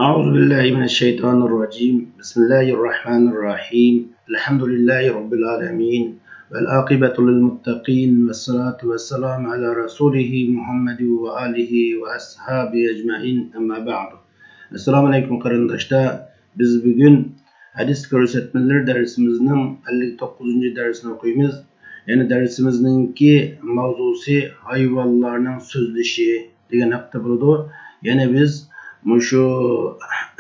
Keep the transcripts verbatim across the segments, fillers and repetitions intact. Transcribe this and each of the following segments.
أعوذ بالله من الشيطان الرجيم. بسم الله الرحمن الرحيم. الحمد لله رب العالمين. والعاقبة للمتقين. والصلاة والسلام على رسوله محمد وآله وأصحابه أجمعين. أما بعد. ئەسسالامۇ ئەلەيكۇم قېرىنداشلار. بىز بۈگۈن ھەدىس كۆرسەتمىلىرى دەرسىمىزنىڭ ئەللىك توققۇزىنچى دەرسىنى ئوقۇيمىز. يەنى دەرسىمىزنىڭكى ماۋزۇسى ھايۋانلارنىڭ سۆزلىشى دېگەن ھەقتە بولىدۇ. يەنى بىز مۇشۇ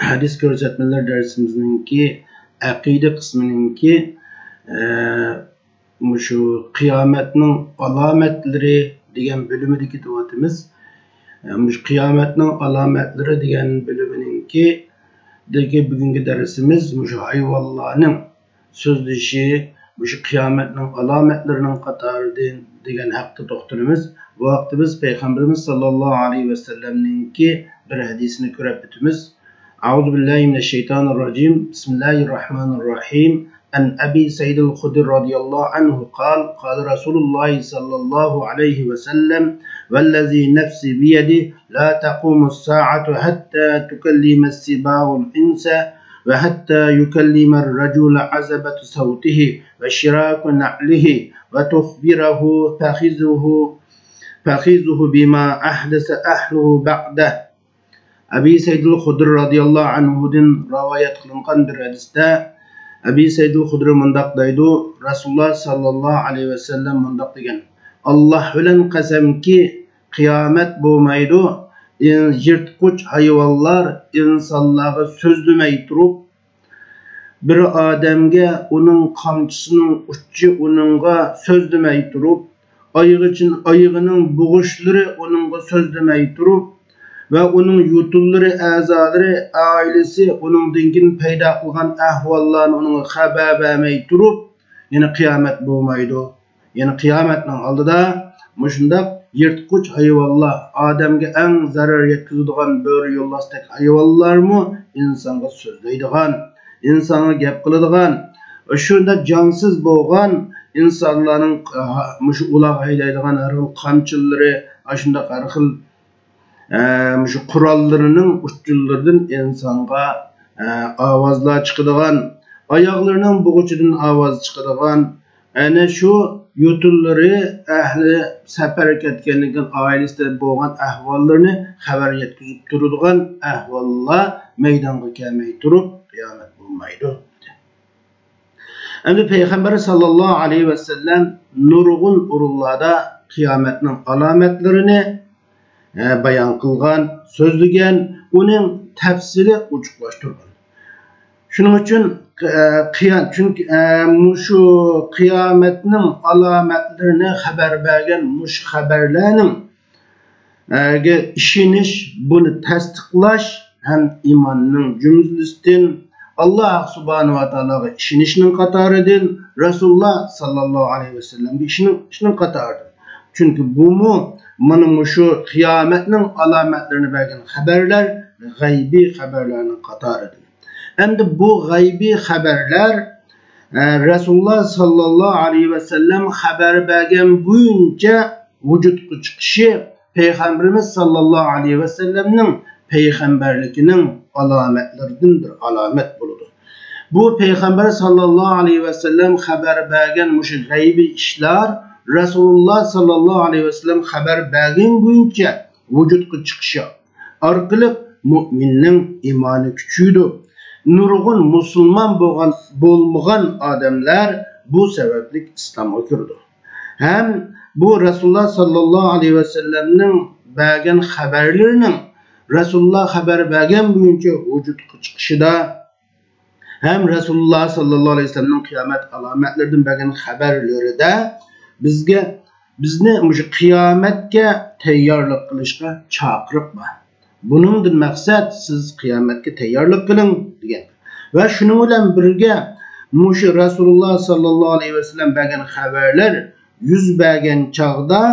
ھەدىس كۆرسەتمىلىرى دەرسىمىزنىڭكى ئەقىدە قىسمىنىڭكى، ئە، مۇشۇ قىيامەتنىڭ ئالامەتلىرى دېگەن بۆلۈمىدە كېتىۋاتىمىز. ئە، مۇشۇ قىيامەتنىڭ ئالامەتلىرى دېگەن بۆلۈمىنىڭكى دىكى بۈگۈنكى دەرسىمىز مۇشۇ ھايۋانلارنىڭ سۆزلىشى، مۇشۇ قىيامەتنىڭ ئالامەتلىرىنىڭ قاتارىدىن دېگەن ھەقتە توختىلىمىز. بۇ ھەقتە بىز پەيغەمبىرىمىز ساللاللاھۇ ئەلەيھى ۋەسەللەمنىڭكى بىر ھەدىسىنى كۆرۈپ ئۆتىمىز. أعوذ بالله من الشيطان الرجيم. بسم الله الرحمن الرحيم. عن أبي سعيد الخدري رضي الله عنه قال: قال رسول الله صلى الله عليه وسلم: والذي نفسي بيده لا تقوم الساعة حتى تكلم السباع الإنس، وحتى يكلم الرجل عذبة صوته، وشراك نعله، وتخبره فخذه، فخذه بما أحدث أهله بعده. ئەبى سەئىدىل خۇدرى رازىياللاھۇ ئەنھۇدىن رىۋايەت قىلىنغان بىر ھەدىستە ئەبى سەئىدىل خۇدرى مۇنداق دەيدۇ، رەسۇلۇللا ساللاللاھۇ ئەلەيھى ۋەسەللەم مۇنداق دېگەن: ئاللاھ بىلەن قەسەمكى، قىيامەت بولمايدۇ، ئىن-، يىرتقۇچ ھايۋانلار ئىنسانلارغا سۆزلىمەي تۇرۇپ، بىر ئادەمگە ئۇنىڭ قامچىسىنىڭ ئۇچى ئۇنىڭغا سۆزلىمەي تۇرۇپ، ئايىغىچىن-، ئايىغىنىڭ بۇغۇچلىرى ئۇنىڭغا سۆزلىمەي تۇرۇپ ۋە ئۇنىڭ يوتۇنلىرى، ئەزالىرى، ئائىلىسى ئۇنىڭدىن كېيىن پەيدا قىلغان ئەھۋاللارنى ئۇنىڭغا خەۋەر بەرمەي تۇرۇپ، يەنى قىيامەت بولمايدۇ. يەنى قىيامەتنىڭ ئالدىدا مۇشۇنداق يىرتقۇچ ھايۋانلار، ئادەمگە ئەڭ زەرەر يەتكۈزىدىغان بۆرە يولۋاستەك ھايۋانلارمۇ ئىنسانغا سۆزلەيدىغان، ئىنسانغا گەپ قىلىدىغان، شۇنداق جانسىز بولغان ئىنسانلارنىڭ، ھا، مۇشۇ ئۇلارغا ھەيدەيدىغان ھەر خىل قامچىلىرى، ئاشۇنداق ھەر خىل ئە، مۇشۇ قوراللىرىنىڭ ئۇچۇرلىرىدىن ئىنسانغا، ئە، ئاۋازلار چىقىدىغان، ئاياغلىرىنىڭ بۇغۇچىدىن ئاۋاز چىقىدىغان، ئەنە شۇ يوتۇنلىرى ئەھلى سەپەر كەتكەندىن كېيىن ئائىلىسىدە بولغان ئەھۋاللىرىنى خەۋەر يەتكۈزۈپ تۇرىدىغان ئەھۋاللار مەيدانغا كەلمەي تۇرۇپ قىيامەت بولمايدۇ. ئەمدى پەيغەمبەر ساللاللاھۇ ئەلەيھى ۋەسەللەم نۇرغۇن ئورۇنلاردا قىيامەتنىڭ ئالامەتلىرىنى، ئە، بايان قىلغان، سۆزلىگەن، ئۇنىڭ تەپسىلى ئوچۇقلاشتۇرغان. شۇنىڭ ئۈچۈن، ئە، قىيا-، چۈنكى، ئە، مۇشۇ قىيامەتنىڭ ئالامەتلىرىنى خەۋەر بەرگەن مۇشۇ خەۋەرلەرنىڭ ئەگە ئىشىنىش، بۇنى تەستىقلاش ھەم ئىماننىڭ جۈملىسىدىن، ئاللاھ سۇبھانەھۇ ۋە تائالاغا ئىشىنىشنىڭ قاتارىدىن، رەسۇلۇللاھ ساللاللاھۇ ئەلەيھى ۋەسەللەمگە ئىشىنىشنىڭ قاتارىدىن. چۈنكى بۇمۇ مانا مۇشۇ قىيامەتنىڭ ئالامەتلىرىنى بەرگەن خەۋەرلەر غەيبىي خەۋەرلەرنىڭ قاتارىدىن. ئەمدى بۇ غەيبىي خەۋەرلەر، ئە، رەسۇلۇللاھ ساللاللاھۇ ئەلەيھى ۋەسەللەم خەۋەر بەرگەن بويىچە ۋۇجۇدقا چىقىشى پەيغەمبىرىمىز ساللاللاھۇ ئەلەيھى ۋەسەللەمنىڭ پەيغەمبەرلىكىنىڭ ئالامەتلىرىدىن بىر ئالامەت بولىدۇ. بۇ پەيغەمبەر ساللاللاھۇ ئەلەيھى ۋەسەللەم خەۋەر بەرگەن مۇشۇ غەيبىي ئىشلار رەسۇلۇللاھ ساللاللاھۇ ئەلەيھى ۋەسەللەم خەۋەر بەرگەن بويىچە ۋۇجۇدقا چىقىشى ئارقىلىق مۇئمىننىڭ ئىمانى كۈچىيىدۇ. نۇرغۇن مۇسۇلمان بولغان، بولمىغان ئادەملەر بۇ سەۋەبلىك ئىسلامغا كىرىدۇ. ھەم بۇ رەسۇلۇللاھ ساللاللاھۇ ئەلەيھى ۋەسەللەمنىڭ بەرگەن خەۋەرلىرىنىڭ رەسۇلۇللاھ خەۋەر بەرگەن بويىچە ۋۇجۇدقا چىقىشىدا ھەم رەسۇلۇللاھ ساللاللاھۇ ئەلەيھى ۋەسەللەمنىڭ قىيامەت ئالامەتلىرىدىن بەرگەن خەۋەرلىرىدە بىزگە، بىزنى مۇشۇ قىيامەتكە تەييارلىق قىلىشقا چاقىرىق بار. بۇنىڭدىن مەقسەت، سىز قىيامەتكە تەييارلىق قىلىڭ دېگەن. ۋە شۇنىڭ بىلەن بىرگە، مۇشۇ رەسۇلۇللاھ ساللاللاھۇ ئەلەيھى ۋەسەللەم بەرگەن خەۋەرلەر يۈز بەرگەن چاغدا،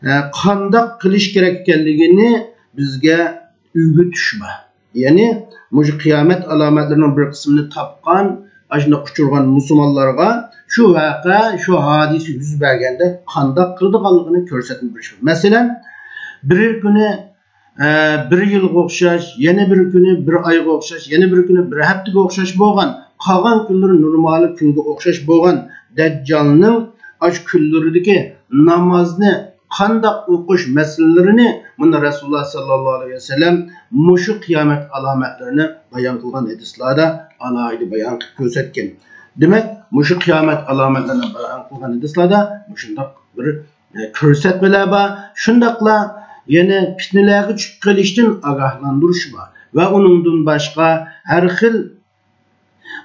ئە، قانداق قىلىش كېرەك ئىكەنلىكىنى بىزگە ئۆگىتىش بار. يەنى مۇشۇ قىيامەت ئالامەتلىرىنىڭ بىر قىسمىنى تاپقان، ئاشۇنداق ئۇچرىغان مۇسۇلمانلارغا شۇ ۋەقە، شۇ ھادىسە يۈز بەرگەندە قانداق قىلىدىغانلىقىنى كۆرسەتمە بېرىش. مەسىلەن، بىر كۈنى ئە، بىر يىلغا ئوخشاش، يەنە بىر كۈنى بىر ئايغا ئوخشاش، يەنە بىر كۈنى بىر ھەپتىگە ئوخشاش بولغان، قالغان كۈنلىرى نورمالى كۈنگە ئوخشاش بولغان دەججالنىڭ ئاشۇ كۈنلىرىدىكى نامازنى قانداق ئوقۇش مەسىلىلىرىنى مۇندا رەسۇلۇللا ساللاللاھۇ ئەلەيھى ۋەسەللەم مۇشۇ قىيامەت ئالامەتلىرىنى بايان قىلغان ھەدىسلەردە ئالاھىدە بايان قىلىپ كۆرسەتكەن. دېمەك، مۇشۇ قىيامەت ئالامەتلىرىنى بايان قىلغان ھەدىسلەردە مۇشۇنداق بىر، ئە، كۆرسەتمىلەر بار. شۇنداقلا يەنە پىتنىلەرگە چۈشۈپ قېلىشتىن ئاگاھلاندۇرۇش بار ۋە ئۇنىڭدىن باشقا ھەر خىل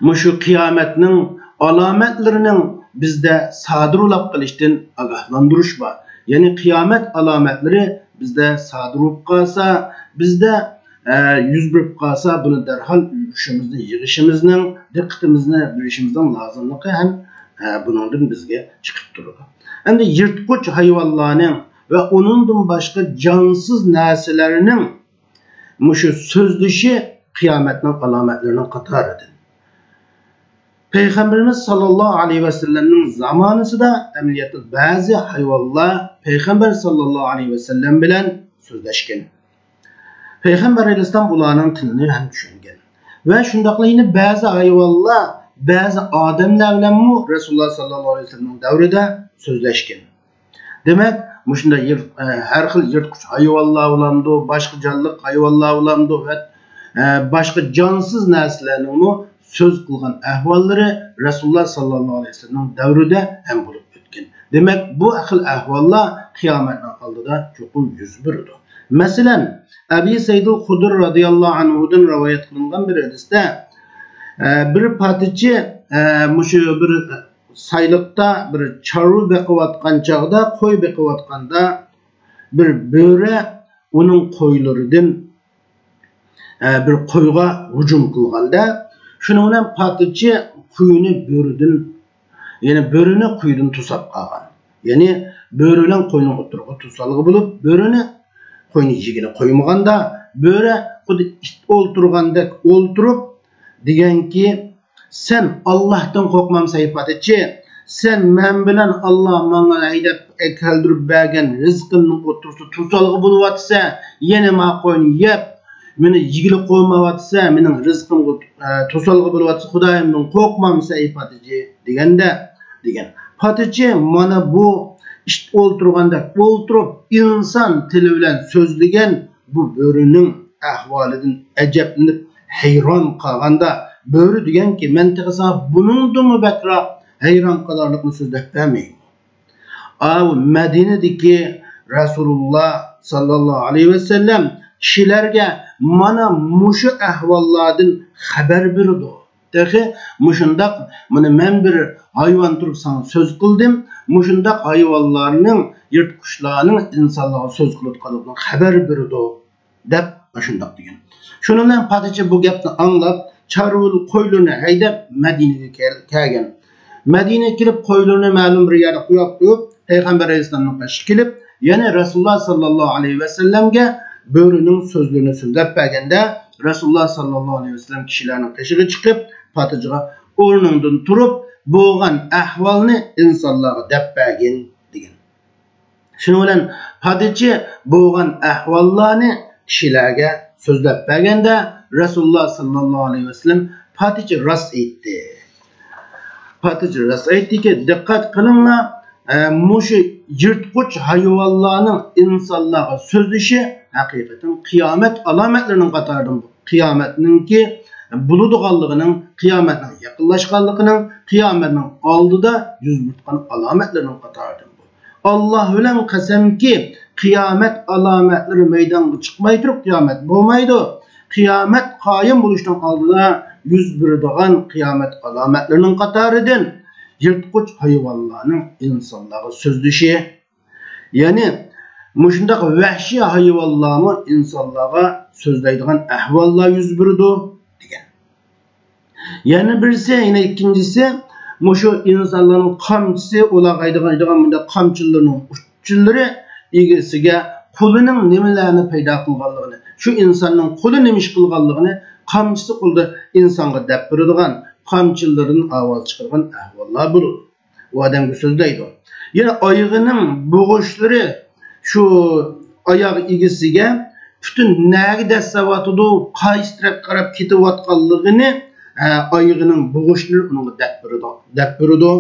مۇشۇ قىيامەتنىڭ ئالامەتلىرىنىڭ بىزدە سادىر بولۇپ قېلىشتىن ئاگاھلاندۇرۇش بار. يەنى قىيامەت ئالامەتلىرى بىزدە سادىر بولۇپ قالسا، بىزدە، ئە، يۈز بېرىپ قالسا، بۇنى دەرھال ئۆي ئىشىمىزنى يىغىشىمىزنىڭ، دىققىتىمىزنى بېرىشىمىزنىڭ لازىملىقى ھەم، ئە، بۇنىڭدىن بىزگە چىقىپ تۇرىدۇ. ئەمدى يىرتقۇچ ھايۋانلارنىڭ ۋە ئۇنىڭدىن باشقا جانسىز نەرسىلەرنىڭ مۇشۇ سۆزلىشى قىيامەتنىڭ ئالامەتلىرىنىڭ قاتارىدىن. پەيغەمبىرىمىز ساللاللاھۇ ئەلەيھى ۋەسەللەمنىڭ زامانىسىدا ئەمەلىيەتتە بەزى ھايۋانلار پەيغەمبەر ساللاللاھۇ ئەلەيھى ۋەسەللەم بىلەن سۆزلەشكەن. پەيغەمبەر ئەلەيھىسسالام ئۇلارنىڭ تىلىنى ھەم چۈشەنگەن. ۋە شۇنداقلا يەنە بەزى ھايۋانلار بەزى ئادەملەر بىلەنمۇ رەسۇلۇللا ساللاللاھۇ ئەلەيھى ۋەسەللەمنىڭ دەۋرىدە سۆزلەشكەن. دېمەك، مۇشۇنداق يىر-، ئە، ھەر خىل يىرتقۇچ ھايۋانلار بولامدۇ، باشقا جانلىق ھايۋانلار بولامدۇ ۋە، ئە، باشقا جانسىز نەرسىلەرنىڭمۇ سۆز قىلغان ئەھۋاللىرى رەسۇلۇللا ساللاللاھۇ ئەلەيھى ۋەسەللەمنىڭ دەۋرىدە ھەم بولۇپ ئۆتكەن. دېمەك، بۇ خىل ئەھۋاللار قىيامەتنىڭ ئالدىدا چوقۇم يۈز بېرىدۇ. مەسىلەن، ئەبى سەئىدۇل خۇدرى رەزىياللاھۇ ئەنھۇدىن رىۋايەت قىلىنغان بىر ھەدىستە، ئە، بىر پادىچى، ئە، مۇشۇ بىر سايلىقتا بىر چارۋا بېقىۋاتقان چاغدا، قوي بېقىۋاتقاندا، بىر بۆرە ئۇنىڭ قويلىرىدىن، ئە، بىر قويغا ھۇجۇم قىلغاندا، شۇنىڭ بىلەن پادىچى قوينى بۆرىدىن، يەنى بۆرىنى قويدىن توساپ قالغان. يەنى بۆرە بىلەن قوينىڭ ئوتتۇرىغا توسالغۇ بولۇپ، بۆرىنى قوينى يېگىلى قويمىغاندا، بۆرە خۇددى ئىت ئولتۇرغاندەك ئولتۇرۇپ، دېگەنكى، سەن ئاللاھتىن قورقمامسەن، ئەي پادىچى؟ سەن مەن بىلەن ئاللا ماڭا ھەيدەپ كەلدۈرۈپ بەرگەن رىزقىمنىڭ ئوتتۇرىسىدا توسالغۇ بولۇۋاتىسەن، يەنە ما قوينى يەپ، مېنى يېگىلى قويمايۋاتىسەن، مېنىڭ رىزقىمغا، ئە، توسالغۇ بولۇۋاتىسەن، خۇدايىمدىن قورقمامسەن، ئەي پادىچى؟ دېگەندە، دېگەن. پادىچى، مانا بۇ ئىت ئولتۇرغاندەك ئولتۇرۇپ، ئىنسان تىلى بىلەن سۆزلىگەن بۇ بۆرىنىڭ ئەھۋالىدىن ئەجەبلىنىپ، ھەيران قالغاندا، بۆرە دېگەنكى، مەن تېخى ساڭا بۇنىڭدىنمۇ بەكرەك ھەيران قالارلىقنى سۆزلەپ بەرمەيمەن. ئاۋۇ مەدىنىدىكى رەسۇلۇللا ساللاللاھۇ ئەلەيھى ۋەسەللەم كىشىلەرگە مانا مۇشۇ ئەھۋاللاردىن خەۋەر بېرىدۇ. تېخى مۇشۇنداق، مانا مەن بىر ھايۋان تۇرۇپ ساڭا سۆز قىلدىم، مۇشۇنداق ھايۋانلارنىڭ، يىرتقۇچلارنىڭ ئىنسانلارغا سۆز قىلىۋاتقانلىقىنى خەۋەر بېرىدۇ، دەپ ئاشۇنداق دېگەن. شۇنىڭ بىلەن پادىچى بۇ گەپنى ئاڭلاپ، چارۋا قويلىرىنى ھەيدەپ مەدىنىگە كەل-، كەلگەن. مەدىنىگە كېلىپ، قويلىرىنى مەلۇم بىر يەردە قويۇپ قويۇپ، پەيغەمبەر ئەلەيھىسسالامنىڭ قېشىغا كېلىپ، يەنە رەسۇلۇللا ساللاللاھۇ ئەلەيھى ۋەسەللەمگە بۆرىنىڭ سۆزلىرىنى سۆزلەپ بەرگەندە، رەسۇلۇللا ساللاللاھۇ ئەلەيھى ۋەسەللەم كىشىلەرنىڭ قېشىغا چىقىپ، پادىچىغا ئورنۇڭدىن تۇرۇپ، بولغان ئەھۋالنى ئىنسانلارغا دەپ بەرگىن، دېگەن. شۇنىڭ بىلەن پادىچى بولغان ئەھۋاللارنى كىشىلەرگە سۆزلەپ بەرگەندە، رەسۇلۇللا ساللاللاھۇ ئەلەيھى ۋەسەللەم، پادىچى راست ئېيتتى. پادىچى راست ئېيتتىكى، دىققەت قىلىڭلار، ئە، مۇشۇ يىرتقۇچ ھايۋانلارنىڭ ئىنسانلارغا سۆزلىشى ھەقىقەتەن قىيامەت ئالامەتلىرىنىڭ قاتارىدىن، قىيامەتنىڭكى بولىدىغانلىقىنىڭ، قىيامەتنىڭ يېقىنلاشقانلىقىنىڭ، قىيامەتنىڭ ئالدىدا يۈز بېرىدىغان ئالامەتلىرىنىڭ قاتارىدىن. ئاللا بىلەن قەسەمكى، قىيامەت ئالامەتلىرى مەيدانغا چىقماي تۇرۇپ قىيامەت بولمايدۇ. قىيامەت قايىم بولۇشنىڭ ئالدىدا يۈز بېرىدىغان قىيامەت ئالامەتلىرىنىڭ قاتارىدىن يىرتقۇچ ھايۋانلارنىڭ ئىنسانلارغا سۆزلىشى، يەنى مۇشۇنداق ۋەھشىي ھايۋانلارمۇ ئىنسانلارغا سۆزلەيدىغان ئەھۋاللار يۈز بېرىدۇ، دېگەن. يەنە بىرسى، يەنە ئىككىنچىسى، مۇشۇ ئىنسانلارنىڭ قامچىسى، ئۇلارغا ھەيدەيدىغان مۇنداق قامچىلىرىنىڭ ئۇچلىرى ئىگىسىگە قولىنىڭ نېمىلەرنى پەيدا قىلغانلىقىنى، شۇ ئىنساننىڭ قولى نېمە ئىش قىلغانلىقىنى قامچىسى قولىدا ئىنسانغا دەپ بېرىدىغان، قامچىلىرىدىن ئاۋاز چىقىرغان ئەھۋاللار بولىدۇ. ئۇ ئادەمگە سۆزلەيدۇ. يەنە ئايىغىنىڭ بۇغۇچلىرى شۇ ئاياغ ئىگىسىگە پۇتى نەگە دەسسەۋاتىدۇ، قايسى تەرەپكە قاراپ كېتىۋاتقانلىقىنى، ئە، ئايىغىنىڭ بوغۇچلىرى ئۇنىڭغا دەپ بېرىدۇ، دەپ بېرىدۇ.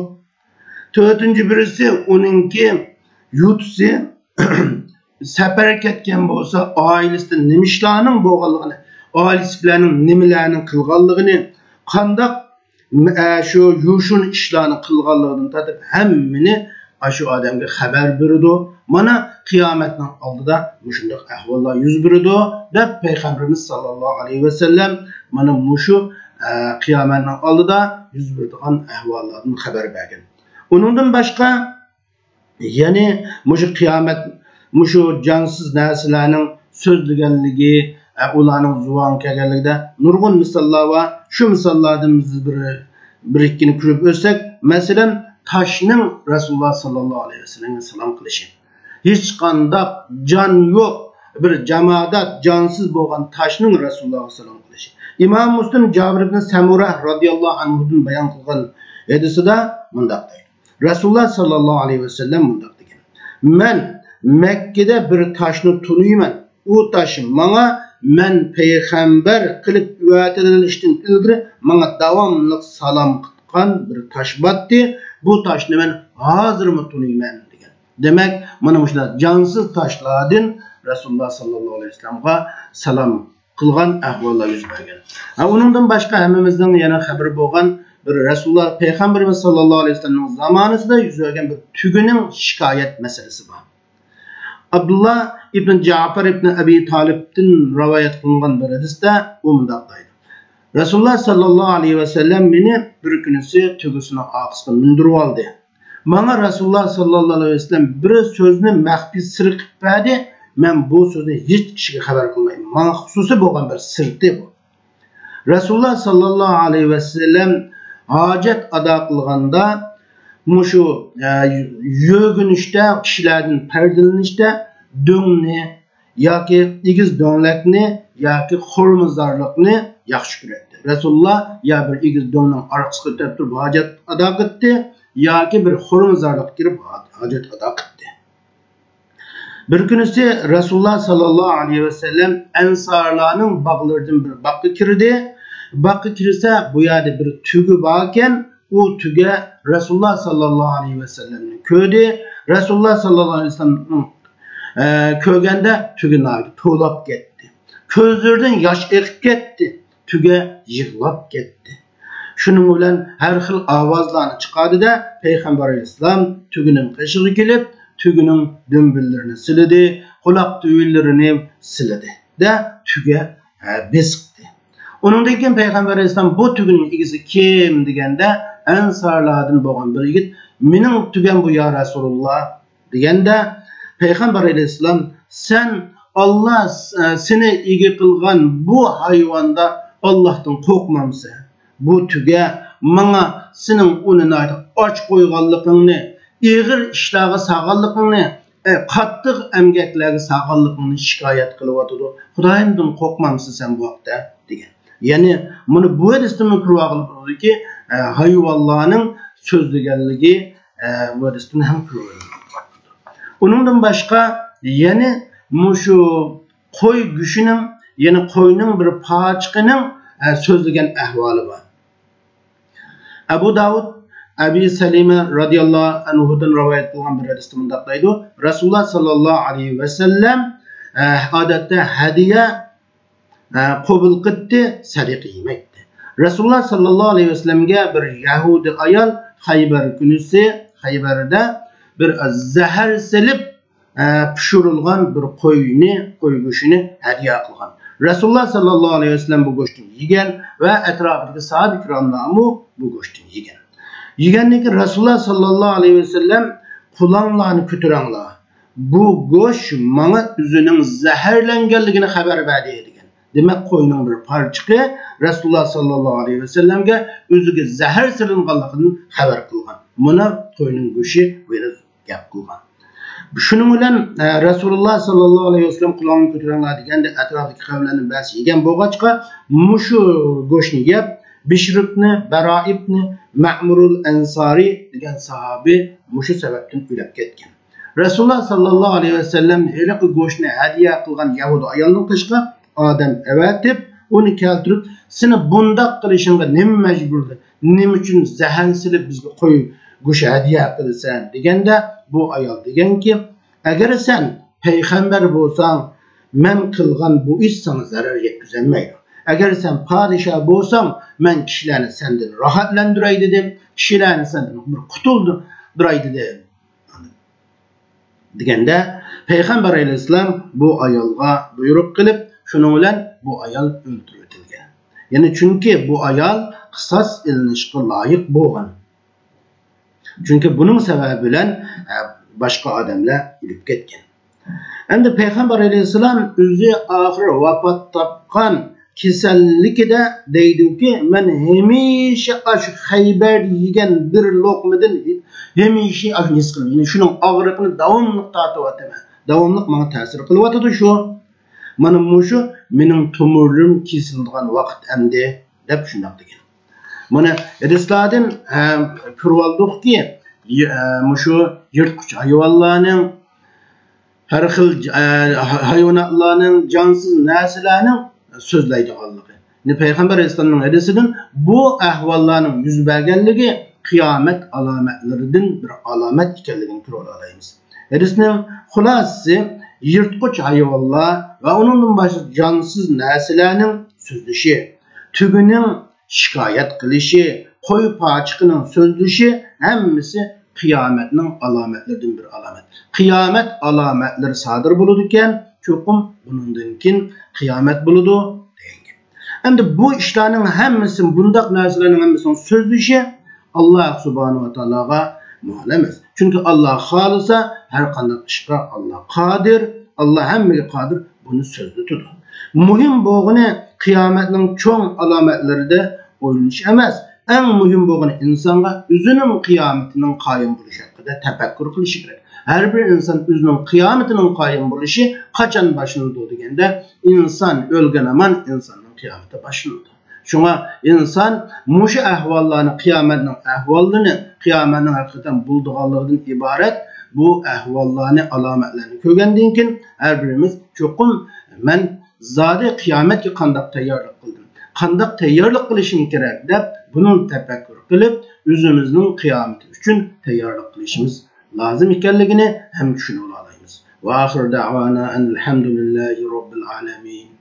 تۆتىنچى بىرسى ئۇنىڭكى يۇتىسى سەپەرگە كەتكەن بولسا، ئائىلىسىدە نېمە ئىشلارنىڭ بولغانلىقىنى، ئائىلىسىدىكىلەرنىڭ نېمىلەرنى قىلغانلىقىنى، قانداق، ئە، شۇ يوشۇرۇن ئىشلارنى قىلغانلىقىدىن تارتىپ ھەممىنى ئاشۇ ئادەمگە خەۋەر بېرىدۇ. مانا، قىيامەتنىڭ ئالدىدا مۇشۇنداق ئەھۋاللار يۈز بېرىدۇ، دەپ پەيغەمبىرىمىز ساللاللاھۇ ئەلەيھى ۋەسەللەم مانا مۇشۇ، ئە، قىيامەتنىڭ ئالدىدا يۈز بېرىدىغان ئەھۋاللاردىن خەۋەر بەرگەن. ئۇنىڭدىن باشقا، يەنى مۇشۇ قىيامەت، مۇشۇ جانسىز نەرسىلەرنىڭ سۆزلىگەنلىكى، ئە، ئۇلارنىڭ زۇۋانغا كەلگەنلىكىدە نۇرغۇن مىساللار بار. شۇ مىساللاردىن بىز بىر، بىر ئىككىنى كۆرۈپ ئۆتسەك، مەسىلەن، تاشنىڭ رەسۇلۇللا ساللاللاھۇ ئەلەيھى ۋەسەللەمگە سالام قىلىشى. ھېچقانداق جان يوق بىر جامادات، جانسىز بولغان تاشنىڭ رەسۇلۇللاغا سالام قىلىشى. ئىمام مۇسلىم جابىر ئىبن سەمۇرە رازىياللاھۇ ئەنھۇدىن بايان قىلغان ھەدىسىدە مۇنداق دەيدۇ. رەسۇلۇللا ساللاللاھۇ ئەلەيھى ۋەسەللەم مۇنداق دېگەن: مەن مەككىدە بىر تاشنى تونۇيمەن. ئۇ تاش ماڭا مەن پەيغەمبەر قىلىپ ئەۋەتىلىشتىن ئىلگىرى ماڭا داۋاملىق سالام قىلغان بىر تاش باتتى. بۇ تاشنى مەن ھازىرمۇ تونۇيمەن، دېگەن. دېمەك، مانا مۇشۇنداق جانسىز تاشلاردىن رەسۇلۇللا ساللاللاھۇ ئەلەيھى ۋەسەللەمغا سالام قىلغان ئەھۋاللار يۈز بەرگەن. ھە، ئۇنىڭدىن باشقا ھەممىمىزنىڭ يەنە خەۋىرى بولغان بىر رەسۇلۇللا پەيغەمبىرىمىز ساللاللاھۇ ئەلەيھى ۋەسەللەمنىڭ زامانىسىدا يۈز بەرگەن بىر تۆگىنىڭ شىكايەت مەسىلىسى بار. ئابدۇللا ئىبن جەپەر ئىبن ئەبى تالىپتىن رىۋايەت قىلىنغان بىر ھەدىستە ئۇ مۇنداق دەيدۇ: رەسۇلۇللا ساللاللاھۇ ئەلەيھى ۋەسەللەم مېنى بىر كۈنىسى تۆگىسىنىڭ ئارقىسىغا مىندۈرۈۋالدى. ماڭا رەسۇلۇللا ساللاللاھۇ ئەلەيھى ۋەسەللەم بىر سۆزنى مەخپىي سىر قىلىپ بەردى، مەن بۇ سۆزنى ھېچ كىشىگە خەۋەر قىلمايمەن. ماڭا خۇسۇسىي بولغان بىر سىردى بۇ. رەسۇلۇللا ساللاللاھۇ ئەلەيھى ۋەسەللەم ھاجەت ئادا قىلغاندا، مۇشۇ، ئە، يۆگىنىشتە، كىشىلەردىن پەردىلىنىشتە دۆڭنى ياكى ئېگىز دۆڭلەكنى ياكى خورمىزارلىقنى ياخشى كۆرەتتى. رەسۇلۇللا يا بىر ئېگىز دۆڭنىڭ ئارقىسىغا ئۆتۈپ تۇرۇپ ھاجەت ئادا قىلاتتى، ياكى بىر خورمىزارلىققا كىرىپ ھاجەت ئادا قىلاتتى. بىر كۈنىسى رەسۇلۇللا ساللاللاھۇ ئەلەيھى ۋەسەللەم ئەنسارلارنىڭ باغلىرىدىن بىر باغقا كىردى. باغقا كىرسە، بۇ يەردە بىر تۆگە باركەن. ئۇ تۆگە رەسۇلۇللا ساللاللاھۇ ئەلەيھى ۋەسەللەمنى كۆردى. رەسۇلۇللا ساللاللاھۇ ئەلەيھى ۋەسەللەمنىڭ، ئە، كۆرگەندە تۆگە ناھايىتى توۋلاپ كەتتى. كۆزلىرىدىن ياش ئېقىپ كەتتى. تۆگە يىغلاپ كەتتى. شۇنىڭ بىلەن ھەر خىل ئاۋازلارنى چىقاردى-دە، پەيغەمبەر ئەلەيھىسسالام تۆگىنىڭ قېشىغا كېلىپ، تۆگىنىڭ دۈمبىلىرىنى سىلىدى، قۇلاق تۈۋىلىرىنى سىلىدى-دە، تۆگە، ھە، بېسىقتى. ئۇنىڭدىن كېيىن پەيغەمبەر ئەلەيھىسسالام: «بۇ تۆگىنىڭ ئىگىسى كىم؟» دېگەندە، ئەنسارلاردىن بولغان بىر يىگىت: «مېنىڭ تۆگەم بۇ، يا رەسۇلۇللا» دېگەندە، پەيغەمبەر ئەلەيھىسسالام: «سەن، ئاللا س-، سېنى ئىگە قىلغان بۇ ھايۋاندا ئاللاھتىن قورقمامسەن؟ بۇ تۆگە ماڭا سېنىڭ ئۇنى ناھايىتى ئاچ قويغانلىقىڭنى، ئېغىر ئىشلارغا سالغانلىقىڭنى، ئە، قاتتىق ئەمگەكلەرگە سالغانلىقىڭنى شىكايەت قىلىۋاتىدۇ. خۇدايىمدىن قورقمامسەن سەن بۇ ھەقتە؟» دېگەن. يەنى مۇنى بۇ ھەدىستىنمۇ كۆرۈۋالغىلى بولىدۇكى، ئە، ھايۋانلارنىڭ سۆزلىگەنلىكى، ئە، بۇ ھەدىستىن ھەم كۆرۈۋالىدۇ. ئۇنىڭدىن باشقا يەنە مۇشۇ قوي گۆشىنىڭ، يەنى قوينىڭ بىر پارچىقىنىڭ، ئە، سۆزلىگەن ئەھۋالى بار. ئەبۇ داۋۇد ئەبى سەلىمە رازىياللاھۇ ئەنھۇدىن رىۋايەت قىلغان بىر ھەدىستە مۇنداق دەيدۇ: رەسۇلۇللا ساللاللاھۇ ئەلەيھى ۋەسەللەم، ئە، ئادەتتە ھەدىيە، ئە، قوبۇل قىلاتتى، سەدىقە يېمەيتتى. رەسۇلۇللا ساللاللاھۇ ئەلەيھى ۋەسەللەمگە بىر يەھۇدىي ئايال خەيبەر كۈنىسى، خەيبەردە بىر زەھەر سېلىپ، ئە، پىشۇرۇلغان بىر قوينى، قوي گۆشىنى ھەدىيە قىلغان. رەسۇلۇللا ساللاللاھۇ ئەلەيھى ۋەسەللەم بۇ گۆشتىن يېگەن ۋە ئەتراپىدىكى ساھابە كىراملارمۇ بۇ گۆشتىن يېگەن. يېگەندىن كېيىن رەسۇلۇللا ساللاللاھۇ ئەلەيھى ۋەسەللەم: «قۇلاڭلارنى كۆتۈرەڭلار. بۇ گۆش ماڭا ئۆزىنىڭ زەھەرلەنگەنلىكىنى خەۋەر بەردى» دېگەن. دېمەك، قوينىڭ بىر پارچىقى رەسۇلۇللا ساللاللاھۇ ئەلەيھى ۋەسەللەمگە ئۆزىگە زەھەر سېلىنغانلىقىدىن خەۋەر قىلغان. مانا قوينىڭ گۆشى بۇ يەردە گەپ قىلغان. شۇنىڭ بىلەن، ئە، رەسۇلۇللا ساللاللاھۇ ئەلەيھى ۋەسەللەم «قۇلاڭنى كۆتۈرۈڭلار» دېگەندە، ئەتراپتىكى قەۋملەرنىڭ بەزىسى يېگەن بولغاچقا، مۇشۇ گۆشنى يەپ، بىشر ئىبنى بەرا ئىبنى مەئمۇرۇل ئەنسارى دېگەن ساھابى مۇشۇ سەۋەبتىن ئۆلۈپ كەتكەن. رەسۇلۇللا ساللاللاھۇ ئەلەيھى ۋەسەللەم ھېلىقى گۆشنى ھەدىيە قىلغان يەھۇدىي ئايالنىڭ قېشىغا ئادەم ئەۋەتىپ، ئۇنى كەلتۈرۈپ، سېنى بۇنداق قىلىشىڭغا نېمە مەجبۇرلىدى؟ نېمە ئۈچۈن زەھەر سېلىپ بىزگە قوي گۆشى ھەدىيە قىلىسەن؟ دېگەندە، بۇ ئايال دېگەنكى، ئەگەر سەن پەيغەمبەر بولساڭ، مەن قىلغان بۇ ئىش ساڭا زەرەر يەتكۈزەلمەيدۇ. ئەگەر سەن پادىشاھ بولساڭ، مەن كىشىلەرنى سەندىن راھەتلەندۈرەي دېدىم، كىشىلەرنى سەندىن بىر قۇتۇلدۇراي دېدىم. دېگەندە، پەيغەمبەر ئەلەيھىسسالام بۇ ئايالغا بۇيرۇق قىلىپ، شۇنىڭ بىلەن بۇ ئايال ئۆلتۈرۈۋېتىلگەن. يەنى چۈنكى بۇ ئايال قىساس ئېلىنىشقا لايىق بولغان. چۈنكى بۇنىڭ سەۋەبى بىلەن، ئە، باشقا ئادەملەر ئۆلۈپ كەتكەن. ئەمدى پەيغەمبەر ئەلەيھىسسالام ئۆزى ئاخىر ۋاپات تاپقان كېسەللىكىدە دەيدۇكى، مەن ھەمىشە ئاشۇ خەيبەردە يېگەن بىر لوقمىدىن ھەمىشە ئاشۇنى ھېس قىلىمەن. يەنى شۇنىڭ ئاغرىقىنى داۋاملىق تارتىۋاتىمەن. داۋاملىق ماڭا تەسىر قىلىۋاتىدۇ شۇ. مانا مۇشۇ مېنىڭ تومۇرلىرىم كېسىلىدىغان ۋاقىت ئەمدى، دەپ شۇنداق دېگەن. مانا ھەدىسلاردىن، ھە، كۆرۈۋالدۇقكى، ي-، ئە، مۇشۇ يىرتقۇچ ھايۋانلارنىڭ، ھەر خىل، ئە، ھايۋاناتلارنىڭ، جانسىز نەرسىلەرنىڭ سۆزلەيدىغانلىقى. يەنى پەيغەمبەر ئەلەيھىسسالامنىڭ ھەدىسىدىن بۇ ئەھۋاللارنىڭ يۈز بەرگەنلىكى قىيامەت ئالامەتلىرىدىن بىر ئالامەت ئىكەنلىكىنى كۆرۈۋالالايمىز. ھەدىسنىڭ خۇلاسىسى، يىرتقۇچ ھايۋانلار ۋە ئۇنىڭدىن باشقا جانسىز نەرسىلەرنىڭ سۆزلىشى، تۆگىنىڭ شىكايەت قىلىشى، قوي پاچىقىنىڭ سۆزلىشى، ھەممىسى قىيامەتنىڭ ئالامەتلىرىدىن بىر ئالامەت. قىيامەت ئالامەتلىرى سادىر بولىدىكەن، چوقۇم بۇنىڭدىن كېيىن قىيامەت بولىدۇ، دېگەن گەپ. ئەمدى بۇ ئىشلارنىڭ ھەممىسى، بۇنداق نەرسىلەرنىڭ ھەممىسىنىڭ سۆزلىشى ئاللا سۇبھانەھۇ ۋە تائالاغا مۇئەللەق ئەمەس. چۈنكى ئاللا خالىسا، ھەر قانداق ئىشقا ئاللا قادىر، ئاللا ھەممىگە قادىر، بۇنى سۆزلىتىدۇ. مۇھىم بولغىنى قىيامەتنىڭ چوڭ ئالامەتلىرىدە ئويلىنىش ئەمەس، ئەڭ مۇھىم بولغىنى ئىنسانغا ئۆزىنىڭ قىيامىتىنىڭ قايىم بولۇشى ھەققىدە تەپەككۇر قىلىشى كېرەك. ھەر بىر ئىنسان ئۆزىنىڭ قىيامىتىنىڭ قايىم بولۇشى قاچان باشلىنىدۇ دېگەندە، ئىنسان ئۆلگەن ھامان ئىنساننىڭ قىيامىتى باشلىنىدۇ. شۇڭا ئىنسان مۇشۇ ئەھۋاللارنى، قىيامەتنىڭ ئەھۋاللىرىنى، قىيامەتنىڭ ھەقىقەتەن بولىدىغانلىقىدىن ئىبارەت بۇ ئەھۋاللارنى، ئالامەتلەرنى كۆرگەندىن كېيىن، ھەر بىرىمىز چوقۇم، مەن زادى قىيامەتكە قانداق تەييارلىق قىلدىم، قانداق تەييارلىق قىلىشىم كېرەك دەپ، بۇنىڭ تەپەككۇر قىلىپ، ئۆزىمىزنىڭ قىيامىتى ئۈچۈن تەييارلىق قىلىشىمىز لازىم ئىكەنلىكىنى ھەم چۈشىنىۋالالايمىز. ۋە ئاخىر دەۋانا ئەنىل ھەمدۇلىللاھى رەببىل ئالەمىن.